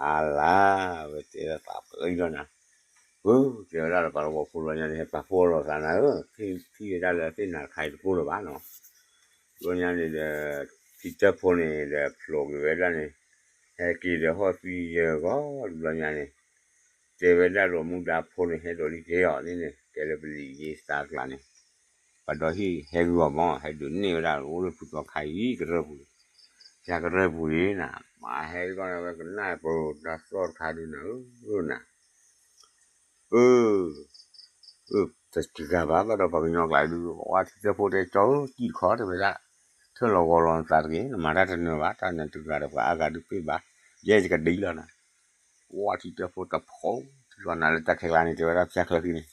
အလါ, ဝဲတဲဒၣ်သးပှၢ်အံၤလီၤနၤ, ပတဲဝဲဒၣ်လၢပှၤလၢဂီၤဖိလီၤညါန့ၣ် ဟဲပာ်ဖှိၣ်လိာ်သးနၤဧၢ, ထံၣ်ဝဲဒၣ်လၢသ့ၣ်နၤတခါအံၤတကိၢ်လၢၤဘၣ်နီၤ, လီၤညါန့ၣ်ဒီး, ထံတၢၣ်ဖိန့ၣ်ဒီးဖျိးက့ၤဝဲဒၣ်န့ၣ်, ဟဲက့ၤဒီးဟီၣ်သံယဲၢ်ဂီၤတဘျီညါန့ၣ်, တဲဝဲဒၣ်ဒီးမူဒါဖိန့ၣ် ဟဲဒိးလံက့ၤအီၤန့ၣ်န့ၣ် ကဲလၢပလံာ်ယ့ၢ်သးကျါန့ၣ်, ပှၤဒီးဟံၣ်ဟဲဂုာ်အီၤမး ဟဲဒုးန့ၢ်ဝဲဒၣ်အိၣ်လၢဖုသီခါအံၤကရၢၢ်ပူၤလံ, ယၤကရၢၢ်ပူၤလံနၤ, မၤဟဲကီန့ၣ်ဝဲကနၣ်ပတၢ်သီၣ်တခါဒုးနၤဧၢနၤ, အၢ တဂၤဘၣ်ဘၣ်ဒီးပှၤကညီကျါဒုး ဝါထံတၢ်ဖိတဲကၠီဧၢ တံၢ်တခီတဲဝဲဒၣ်, ထၢၣ်လီၤဂီၤလီၤနသးတဂ့ၤ နမၤတၢ်တနၢၤဘၣ် တၢ်နတဂၤဒီးပှၤအါဂၤဒုးပ့ၢ်ဘၣ်, ယဲယကဒ်လီၤနၤ, ဝါထံတၢ်ဖိတဖိး ထံလီၤနၤလၢတၢ်ခဲကျါန့ၣ် တဲဝဲဒၣ်ဖၠၣ်ချၢဃံန့ၣ်,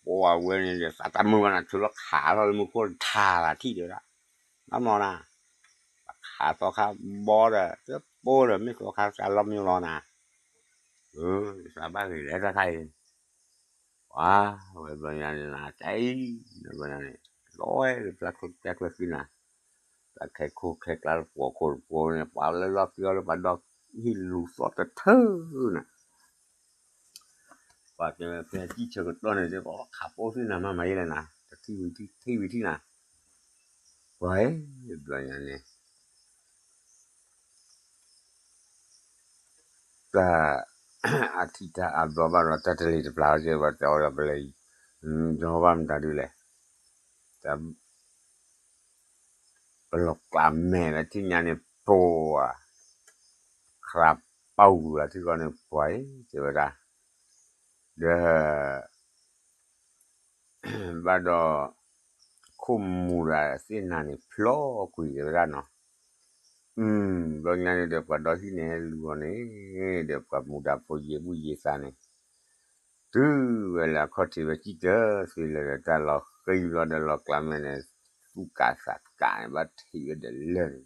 ပှၤဝဲန့ၣ်ဒီးသးတၢ်မုာ်ဘၣ်နၤ ထုးလီၤခးလီၤလၢမူခိၣ်ထးလၢထံၣ်တဲဝဲဒၣ်, ဘၣ်မၤနၤ, ပှၤခးသီခါဘီဒီး တပိဒီးမ့ၢ်သီခါတၢ်လီၤမ့ၢ်လီၤနၤ, သးဘၣ်ဂ့ၤလဲၣ်တၢ်ခါအံၤ ပှၤဝဲဘျီညါန့ၣ်နၤ တၢ်အံၤ ဘျီညါန့ၣ် လီၤဝဲလၢပျၢ်ခိၣ်ပျၢ်ကျၢၢ်ဃံနၤ, ပျၢ်ခဲခိၣ်ခဲကျါလၢပှီၤခိၣ်တပှီၤန့ၣ် ပှၤလၢလီၤက့ၤအီၤလၢပှၤဒီဟံၣ်လူၤသီတထၢနၤ, ပှၤတဲဝဲဖဲတံၢ်ဆၢကတီၢ်န့ၣ် တဲပှၤခးပိာ်သ့ၣ်နၤမၤမၤယဲလဲၣ်နၤ တထံၣ်ဝံၤထံၣ် ထံၣ်ဝံၤထံၣ်နၤ, ပှၤဘျီညါန့ၣ် တၢ်အထံၣ်တၢ်အဘျီဘၣ်ဒီး တၢ်တလ့ၤတပျၢ်ဝဲကဲ ပှၤတဲအီၤဒီးပလဲၤ ဒီဘၣ်မတၤဒုလဲၣ်, တၢ် ပလီၢ်ကျါမဲာ်လၢထံၣ်ညါန့ၣ် ပှၤ ခရးပာ်ဝံၤလီၤထံၣ်ကီၢ်န့ၣ် ပှၤတဲဝဲဒၣ်, ဒီး ဘၣ်ဒီး ခိၣ်မူၤဒီးသ့ၣ်နၤန့ၣ် ဖျီကွံာ်တဲဝဲဒၣ်နီၤ, ဘျီညါန့ၣ်ဒီး ပှၤဒီဟံၣ်န့ၣ်ဟဲလူၤအီၤန့ၣ် ဒီးပှၤမူဒါဖိယံာ်ဘူၣ်ယံာ်သးန့ၣ် တုၤဝဲလၢအခီၣ်ထံးဝဲစံၣ်တၢၤသ့လၢာ်ဒီး တၢ်လီၤဃံၤဘျီဒီးလီၤကျါမဲာ်န့ၣ် သူၣ်ကးသးကးန့ၣ် ဘၣ်ထံးဝဲဒီးလၢာ်န့ၣ်,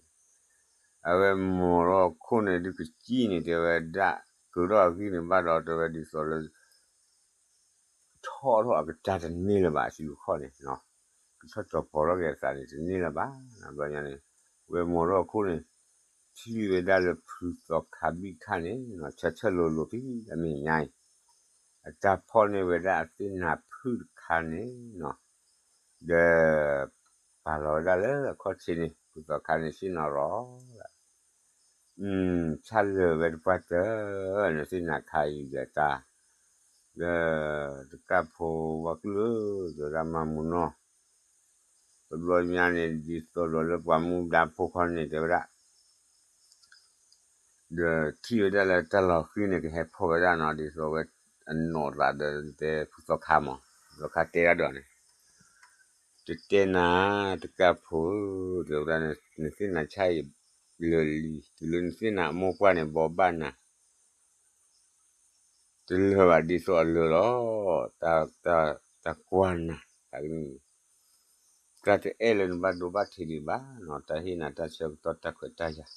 အဝဲမိၢ်ထီၣ်ခိၣ်န့ၣ်ဒုးကစံၣ်န့ၣ်တဲဝဲဒၣ် ကုၤထီၣ်အဂံၢ်န့ၣ်ဘၣ်ဒီးတဲဝဲဒ်သိးလၢ ထီၣ်ထီၣ်အကတၢၢ်တန့ၢ်လၢၤဘၣ် အစုအခီၣ်န့ၣ်, ကထီၣ်ကၠီၤပီၤထီၣ်က့ၤအသးန့ၣ်တန့ၢ်လၢၤဘၣ်, ဘျီညါန့ၣ် ဝဲမိၢ်ထီၣ်ခိၣ်န့ၣ် ထံၣ်ဝဲဒၣ်လၢဖုသီခါဘံၣ်ခါန့ၣ် ဆၢဆၢလိၤလိၤဖံအမဲာ်ညါအံၤ, အတၢ်ဖီၣ်န့ၢ်ဝဲဒၣ်အသ့ၣ်နၤဖုၣ်တခါန့ၣ်နီၤ, ဒီး ပာ်လီၤဝဲဒၣ်လၢအခီၣ်ထံးန့ၣ် ဖုသီခါန့ၣ်ဆ့ၣ်နီၤရီၤ ဆၣ်လၢာ်ဝဲတပှၢ်တၢၢ် နသ့ၣ်နၤခါအံၤဒီးတၢ်, ဒီးတကၢ်ဖိဝဲကလုာ် တဲဝဲဒၣ်မၤမူနီၢ်, တဘျီညါန့ၣ် ဒ်သိးဒီးလၢပှၤမူဒါဖိခီန့ၣ် တဲဝဲဒၣ် ဒီးထံၣ်ဝဲဒၣ်လၢတၢ်လီၤဃံၤန့ၣ် ကဟဲဖီၣ်ဝဲဒၣ်နီၤ ဒ်သိးဝဲအနီၢ်သးဒီးတဲဖုသီခါမး, ဖုသီခါတဲဒၣ်ဒီးန့ၣ်, တတဲနၤ တကၢ်ဖိဧၢ, တဲဝဲဒၣ် နသ့ၣ်နၤဆၣ်အံၤလၢာ်လံ တုၤလၢနသ့ၣ်နၤအမိၢ်ပှၢ်န့ၣ် ဘိးဘၣ်နၤ တလၢာ်ဘၣ်ဒ်သိးအလၢာ်လီၤ, တၢ်ကွၢ်နၤ, တၢ်ကနံၣ်, တၢ်တအဲၣ်လၢနဘၣ်ဒိဘၣ်ထံးဒံးဘၣ်နီၤ, တၢ်ဟ့ၣ်နၤတၢ်ဆၢကတီၢ်တၢ်ခွဲးတၢ်ယာ်,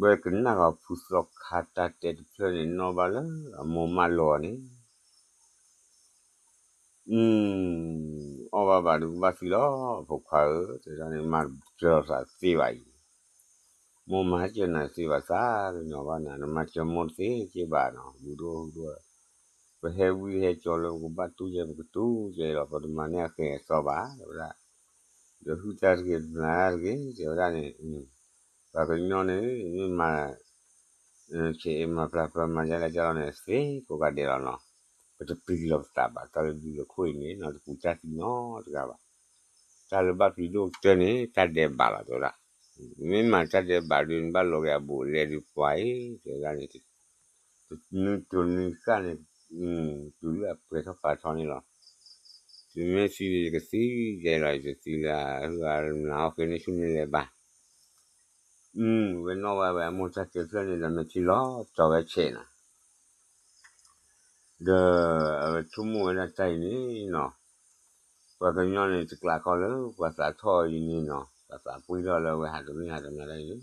ဝဲကနၣ်ဃီဖုသီခါတၢ်တဲတဖျၢၣ်န့ၣ် နီၣ်ဘၣ်လၢအမိၢ်မၢလီၤန့ၣ် အီၣ်ဘၣ်ဘၣ်ဒုးကဘၣ်သံလီၤ ဖိခွါဧၢ, တဲဒၣ်န့ၣ် မၤစၢၤသးသ့ဘၣ်အံၤ, မိၢ်မၤစၢၤနၤသ့ဘၣ်သးကညီၤဘၣ်နၤ, နမၤစၢၤမိၢ်တသ့က့ဘၣ်နီၤ, ဘူးဒိၣ်ဟူဒိၣ်, ပဟဲဝံဟဲကၠီလၢပကဘၣ်တူၢ်ယဲၢ်ပကတူၢ်ယဲၢ်လီၤ, ပတမၤန့ၢ်အဃဲၤအသီဘၣ် တဲဝဲဒၣ်, ဒီးဟုၣ်တၢ်တဂ့ၤ တမျၢ်တၢ်တဂ့ၤ တဲဝဲဒၣ်န့ၣ်, ပှၤကညီန့ၣ် မ့ၢ်မၤ ဆဲးအ့ၣ်မၤပျၢ်ပျၢ်မၤယါလဲၣ်ကၢ်လီၤန့ၣ် သ့ကိးဂၤဒဲးလီၤနီၤ, ပတပျံၤလီၤပသးဘၣ်, တၢ်လၢဒုးလၢခိၣ်အံၤန့ၣ် နီတပူၤတၢ်သံနီတဂၤဘၣ်, တၢ်လၢဘၣ်ပျံၤဒိၣ်ကတၢၢ်န့ၣ် တၢ်ဒဲးဘးလီၤတဲဝဲဒၣ်, မ့ၢ်မၤတၢ်ဒဲးဘးဒုး နဘၣ်လီၤက့ၤအဘူးအလဲဒုးပှၤအံၤ တဲဝဲဒၣ်န့ၣ်, တနွံတိနွံဃၣ်န့ၣ် တုၤလၢအပှဲၤထီၣ်ဖးထီန့ၣ်လီၤ, ယမ့ၢ်သံယကသံယဲလီၤ, ယတသံလၢအမနၤအီၣ်ဃ့န့ၢ်ဆူၣ်န့ၢ်လဲၤဘၣ် ဝဲနီၣ်ဝဲဝဲအမိၢ်တၢ်တဲဖျၢၣ်န့ၣ်ဒီး မ့ၢ်ထံၣ်လီၤကၠီဝဲဆဲးနၤ, ဒီးအဝဲဆိကမိၣ်ဝဲဒၣ်တၢ်အံၤန့ၣ်နီၤ, ပှၤကညီန့ၣ် တကျးခီလၢပှၤသးထီၣ်အံၤန့ၣ်နီၤ, ပှၤသးပှ့ၤထီၣ်လၢအဝဲဟးတမ့ၢ်ဟးတမၤတၢ်အံၤန့ၣ်,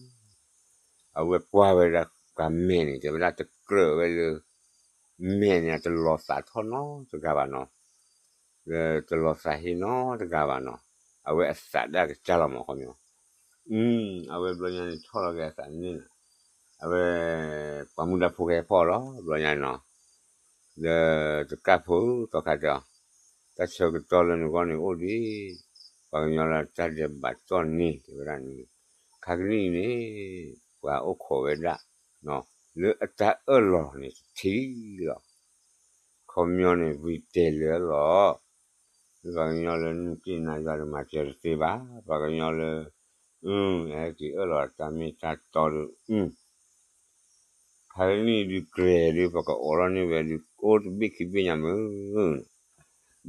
အဝဲကွၢ်ဝဲဒၣ်ပှၤမဲာ်န့ၣ် တဲဝဲဒၣ်တကြၢးဝဲလၢ မဲာ်န့ၣ် တလီၤသးထီၣ်နီတဂၤဘၣ်နီၤ, တလီၤသးဟ့နီတဂၤဘၣ်နီၤ, အဝဲအသးဒၣ်ကစၢ်လီၤမးခီမီၤ, အဝဲဘျီညါန့ၣ်ထီၣ်လီၤက့ၤအသးန့ၣ်နီၤ, အဝဲ ပှၤမူဒါဖိကဟဲဖီၣ်လီၤ ဘျီညါန့ၣ်နီၤ, ဒီးတကၢ်ဖိသီခါတဲအီၤ, တၢ်ဆၢကတီၢ်လၢနဂီၢ်န့ၣ်အိၣ်ဒံး, ပှၤကညီလၢတၢ်ဒဲးဘးကၠီၣ်န့ၣ် တဲဝဲဒၣ်န့ၣ်, ခါကနံၣ်အံၤန့ၣ် ပှၤအိၣ်ခိးဝဲဒၣ် လၢအတၢ်အၢၣ်လီၤန့ၣ်တထံၣ်လီၤ, ခီပညီန့ၣ် ဝံၤတဲလၢလီၤ, ပှၤကညီလၢနုာ်တ့ၢ်နၤယွၤဒီးမၤစၢၤတသ့ဘၣ်, ပှၤကညီလၢ အဟဲက့ၤအၢၣ်လီၤတၢ်မ့ၢ်တၢ်တီဒီး ခါကနံၣ်ဒုးကြဲးဒုး ပကအိးထီၣ်န့ၢ်ဝဲဒုး အိၣ်တဘ့ၣ်ခံဘ့ၣ်ညါမုၢ်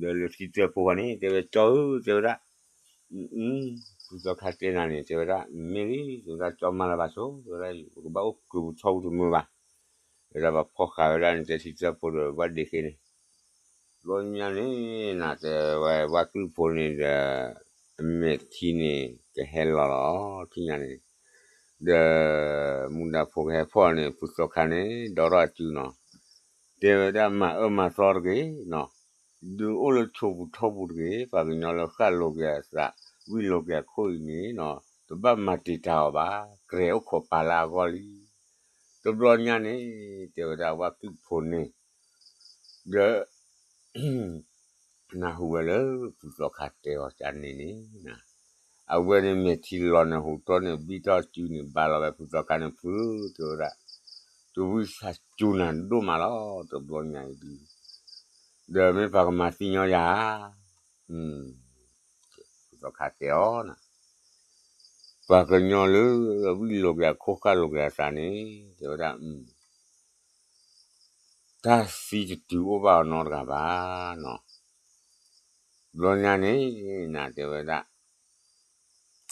ဒီးလၢထံတၢၢ်ဖိဃီန့ၣ် တဲဝဲကၠီဧၢ တဲဝဲဒၣ်, ဖုသီခါတဲနၤန့ၣ် တဲဝဲဒၣ် မ့ၢ်လံ တဲဝဲဒၣ် ကၠီမၤလၢၤဘၣ်ဆိ တဲဝဲဒၣ် ပကဘၣ်အိၣ်ကုၤပဆီဝံၤတမုာ်ဘၣ်, တဲဝဲဒၣ် ပှၤဖီၣ်ဃာ်ဝဲဒၣ်န့ၣ် တဲထံတၢၢ်ဖိဒီးဝၣ်ဒ့ဃ့န့ၣ်, ဘျီညါန့ၣ် နတဲဝဲဝၣ်ကုၣ်ဖိန့ၣ်ဒီး အမဲာ်ထံန့ၣ် ကဟဲလီၤလီၤ ထံၣ်ညါန့ၣ်, ဒီး မူဒါဖိကဟဲဖီၣ်န့ၣ် ဖုသီခါန့ၣ် ဒီထီၣ်အစုနီၤ, တဲဝဲဒၣ်မၤအၢမၤသီတဂ့ၤနီၤ, ဒုးအိၣ်လၢဆိပူၤထီပူၤတဂ့ၤ, ပှၤကညီလၢဃၣ်လိၤက့ၤအသး ဝံၣ်လိၤက့ၤအခိၣ်အံၤန့ၣ်နီၤ တဘၣ်မၤတံာ်တာ်အီၤဘၣ်, ကြဲၤအိၣ်ခိးပာ်လၢအဂီၢ်လံ. တဘျီညါန့ၣ် တဲဝဲဒၣ်ဝၣ်ကုၣ်ဖိန့ၣ် ဒီး နၢ်ဟူဝဲလၢဖုသီခါတဲအီၤကန့ၣ်န့ၣ်, အဝဲန့ၣ်မဲာ်ထံလီၤန့ၣ် ဟူးထီၣ်န့ၣ် ဘံၣ်ထီၣ်စုန့ၣ် ဘါလီၤဝဲဖုသီခါန့ၣ် ဖု တဲဝဲဒၣ်, တဝံၣ်စၢ်စူၤနၤဒိၣ်မးလီၤ တဘျီညါအံၤဒုး, ဒီးမ့ၢ်ပှၤကမၤသံညီယၤဧါ, ဖုသီခါတဲအီၤ ပှၤကညီလၢ ဝံၣ်လိၤက့ၤအခိၣ်ဃၣ်လိၤက့ၤအသးန့ၣ် တဲဝဲဒၣ် တၢ်သံတတုၤအိၣ်ဘၣ်အီၤနီတဂၤဘၣ်နီၤ, ဘျီညါန့ၣ် နတဲဝဲဒၣ်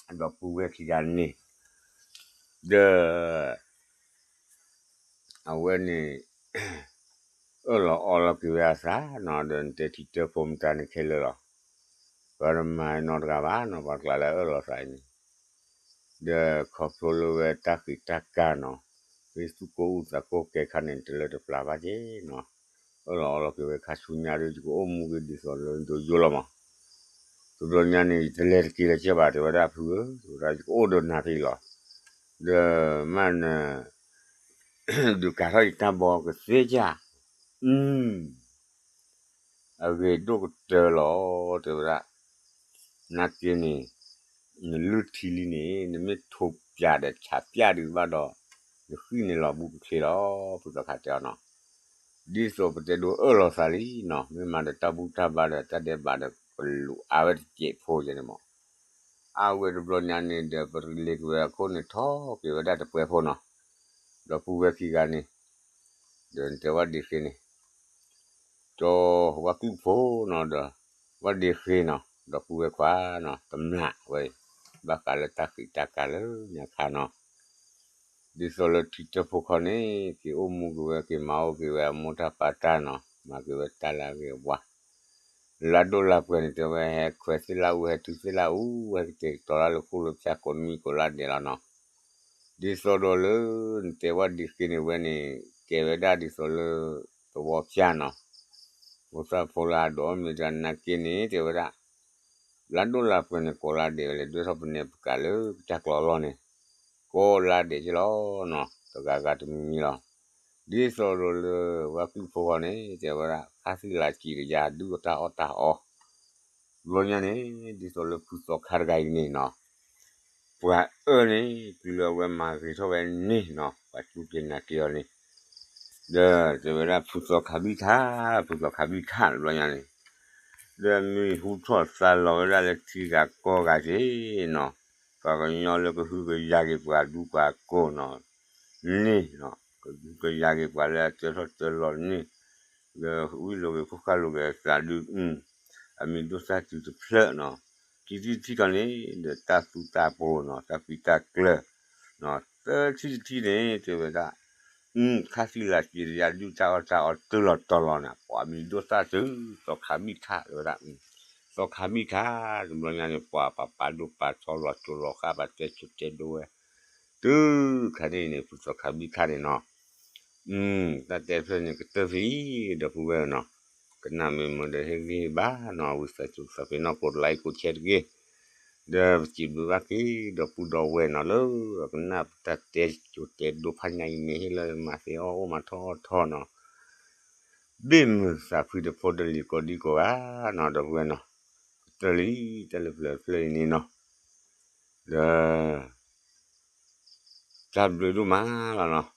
ဒီပုၢ်ဝဲၢ်ခံဂၤန့ၣ် ဒီး အဝဲန့ၣ် အၢၣ်လီၤအီလီၤက့ၤဝဲအသးနီၤ, ဒီးနတဲထံတၢၢ်ဖိမတၤန့ၣ်ခဲလၢာ်လီၤ, ပှၤတမၤနီတဂၤဘၣ်နီၤ, ပှၤကျါလၢအၢၣ်လီၤသးအံၤန့ၣ်, ဒီးခီဖျိလၢဝဲတၢ်ဃံးတၢ်ကါနီၤ, ဖဲသူၣ်ကိၢ်အူသးကိၢ်ကဲခါန့ၣ် တလၢတပျၢ်ဘၣ်က့နီၤ, အၢၣ်လီၤအီလီၤက့ၤဝဲခါဆူညါဒီး ယကအိၣ်မူက့ၤဒ်သိးလၢယိယိလီၤမး, တဘျီညါန့ၣ် ယတလဲၤတက့ၤလၢၤဘၣ် တဲဝဲဒၣ်ဖုဧၢ, တဲဝဲဒၣ်ယကအိၣ်ဒီးနၤဖဲအံၤလီၤ, ဒီးမ့ၢ်န ဒုးကၤထီၣ်ယတၢ်ဘီကသ့ဧါ, အဂ့ၤဒိၣ်ကတၢၢ်လီၤ တဲဝဲဒၣ်, နာ်က့န့ၣ် နလုၢ်ထံလံန့ၣ် နမ့ၢ်ထိးပၠးဒီးဆးပၠးဒံးဘၣ်ဒီး နဃံၣ်န့ၣ်လီၤဘူးကချ့လီၤ ဖုသီခါတဲအီၤနီၤ, ဒ်သိးပတဲဒိးအၢၣ်လီၤသးလံနီၤ, မ့ၢ်မၤဒီးတၢ်ဘူၣ်တၢ်ဘါဒီးတၢ်ဒဲးဘးဒီး ကလူၤအါဝဲတစဲးဖိယဲန့ၣ်မး, အဝဲတဘျီညါန့ၣ်ဒီး ပရလ့ၤက့ၤဝဲအခိၣ်န့ၣ်ထီၣ်က့ၤဝဲဒၣ်တပှဲၤဖိနီၤ, ဒီပုၢ်ဝဲၢ်ခံဂၤန့ၣ် ဒီးနတဲဝၣ်ဒ့ဃ့န့ၣ် ကၠီဝၣ်ကုၣ်ဖိနီၤဒီး ဝၣ်ဒ့ဃ့နီၤ ဒီပုၢ်ဝဲၢ်ခွါနီၤ တမျၢ်ဝဲ ဘၣ်ဃးလၢတၢ်ဃံးတၢ်ကါလၢညါခါနီၤ, ဒ်သိးလၢထံတၢၢ်ဖိခီန့ၣ် က့ၤအိၣ်မူက့ၤဝဲ က့ၤမၤအိၣ်က့ၤဝဲအမိၢ်တၢ်ပၢ်တၢ်နီၤ မၤက့ၤဝဲတၢ်လၢအဂ့ၤအဝါ လါဒိၣ်လါပှဲၤန့ၣ် တဲဝဲဟဲခွဲးသ့ၣ်လၢအူ ဟဲထုးသ့ၣ်လၢအူ ဟဲကတဲာ်ကတီၤလၢလၢခိၣ်လၢဖၠၣ်ကိးနွံကိးလါဒဲးလီၤနီၤ, ဒ်သိးဒီးလၢ နတဲဝၣ်ဒ့ဃ့န့ၣ်ဝဲန့ၣ် ကဲဝဲဒၣ်ဒ်သိးလၢ သဝီဖၠၣ်နီၤ, မိၢ်သၣ်ဖိလၢအဒိးအီၣ်မ့ၢ်တၢ်နာ်က့န့ၣ် တဲဝဲဒၣ် လါဒိၣ်လါပှဲၤန့ၣ် ကိးလါဒဲးဝဲလဲၣ် ဒွဲၣ်ထီၣ်ပနဲပကးလၢကစၢ်ကျီလီၢ်န့ၣ် ကိးလါဒဲးက့လီၤနီၤ တဂၤဂၤတမံၤမံၤလီၤ, ဒ်သိးဒီးလၢ ဝၣ်ကုၣ်ဖိဃီန့ၣ် တဲဝဲဒၣ် ခါသံလၢကံးတယါ ဒုၣ်အီၣ်တၢ်အီၣ်တၢ်အီ ဘျီညါန့ၣ် ဒ်သိးလၢဖုသီခါတဂၤအံၤန့ၣ်နီၤ ပှၤအၢန့ၣ် တုၤလၢအဝဲမၤဂ့ၤထီၣ်ဝဲန့ၣ်နီၤ ပှၤစူၢ်က့ၤနာ်က့ၤအီၤန့ၣ် ဒီးတဲဝဲဒၣ်ဖုသီခါဘံၣ်ထါ ဖုသီခါဘံၣ်ထါတဘျီညါန့ၣ် ဒီးမံၤဟူထီၣ်သါလီၤဝဲဒၣ်လၢထံဂၤကီၢ်ဂၤက့ၤနီၤ, ပှၤကညီလၢကဟုကယာ်က့ၤပှၤဒူပှၤကိးနီၤ, န့ၣ်နီၤ ကဟုကယာ်က့ၤပှၤလၢအတၢထီၣ်တၢလီၤန့ၣ်, ဒီးဝံၣ်လိာ်က့ၤခိၣ်ဃၣ်လိာ်က့ၤအသးဒုး အမံၤဒိၣ်သၣ်တုၤတဖျၢၣ်နီၤ, ထံထံထံခီန့ၣ် ဒီးတၢ်သူတၢ်ပှိၤနီၤ တၢ်ပံးတၢ်ကျၢၤ တထံၣ်တထံၣ်န့ၣ် တဲဝဲဒၣ် ခါသံလၢကံးတယါ ဒုၣ်တၢ်အီၣ်တၢ်အီတၢလီၤတၢလီၤန့ၣ် ပှၤမံၤဒိၣ်သၣ်တုၤ သီခါဘံၣ်ထါ တဲဝဲဒၣ် သီခါဘံၣ်ထါ တဘျီညါန့ၣ် ပှၤပာ်ပာ်ဒိၣ်ပာ်ထီလီၤကၠိလီၤဃၣ် ပှၤတဲစိၤတဲဒိဝဲ တုၤခါန့ၣ်န့ၣ် ဖုသီခါဘံၣ်ထါန့ၣ်နီၤ တၢ်တဲဖျၢၣ်န့ၣ် ကတၢၢ်ဖဲအံၤ ဒီပုၢ်ဝဲၢ်နီၤ, ကနၣ်မ့ၢ်မုာ်ဒီးဟ့ၣ်ဂံၢ်ဟ့ၣ်ဘါနီၤ ဝံသးစူၤသးပ့ၤနီၣ် ကိးတlikeကိးshareတက့ၢ်, ဒီးပစံးဘျုးဘၣ်က့ၤ ဒီပုၢ်ဒီဝဲၢ်နီၤ လၢအကနၣ်ပတၢ်တဲစိၤတဲဒိဖးညါအံၤန့ၣ် ဟ့ၣ်လီၤမၤသ့အီၣ်အိၣ်မၤထီၣ်အီၣ်ထီနီၤ ဘ့ၣ်မုာ်သးဖှံတဖိတလံၤကိးဒံကိးဂၤနီၤ ဒီပုၢ်ဝဲၢ်နီၤ, ကတၢၢ်လံ တၢ်လၢပျၢၤတဖျၢၣ်အံၤန့ၣ်နီၤ, ဒီး တၢ်ဘျုးဒိၣ်မးလီၤနီၤ,